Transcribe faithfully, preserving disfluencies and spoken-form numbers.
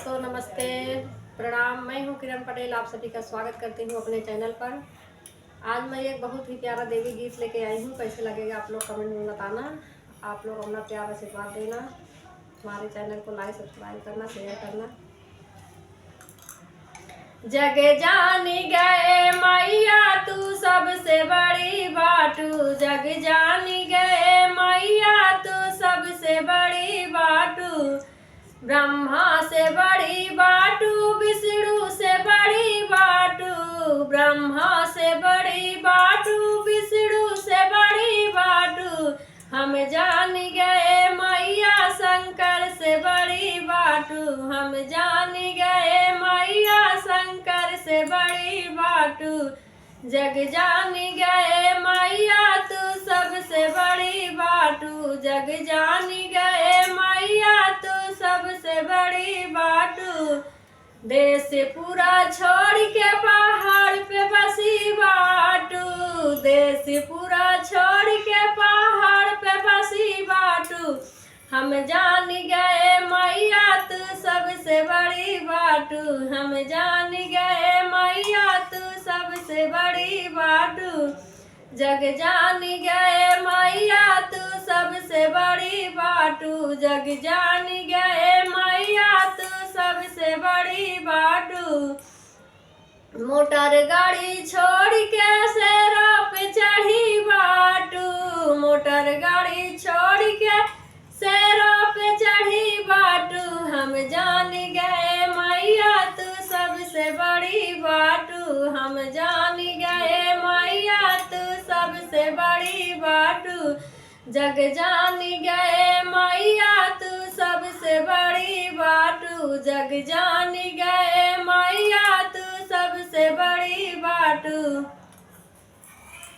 तो नमस्ते, प्रणाम। मैं हूँ किरण पटेल, आप सभी का स्वागत करती हूँ अपने चैनल पर। आज मैं एक बहुत ही प्यारा देवी गीत लेके आई हूँ, कैसे लगेगा आप लोग कमेंट में बताना। आप लोग अपना प्यार आशीर्वाद देना, हमारे चैनल को लाइक, सब्सक्राइब करना, शेयर करना। जग जानी गए मैया तू सबसे बड़ी बाटू, जग जानी गए मैया तू सबसे बड़ी बाटू। ब्रह्मा से बड़ी बाटू, विष्णु से बड़ी बाटू, ब्रह्मा से बड़ी बाटू, विष्णु से बड़ी बाटू। हम जानी गए मैया शंकर से बड़ी बाटू, हम जानी गए मैया शंकर से बड़ी बाटू। जग जानी गए मैया तू सबसे बड़ी बाटू, जग जानी गए मैया तू सबसे बड़ी बाटू। देश पूरा छोड़ के पहाड़ पे बसी बाटू, देश पूरा छोड़ के पहाड़ पे बसी बाटू। हम जानी गए मैया तू सबसे बड़ी बाटू, हम जानी गए मैया तू सबसे बड़ी बाटू। जग जानी गए मैया तू सबसे बड़ी बाटू, जग जानी गए मैया तू सबसे बड़ी बाटू। मोटर गाड़ी छोड़ के शेरों पे चढ़ी बाटू, मोटर गाड़ी छोड़ के शेरों पे चढ़ी बाटू। हम जानी गए मैया तू सबसे बड़ी बाटू, हम जानी गए मैया तू सबसे बड़ी बाटू। जग जानी गए मैया तू सबसे बड़ी बाटू, जग जानी गए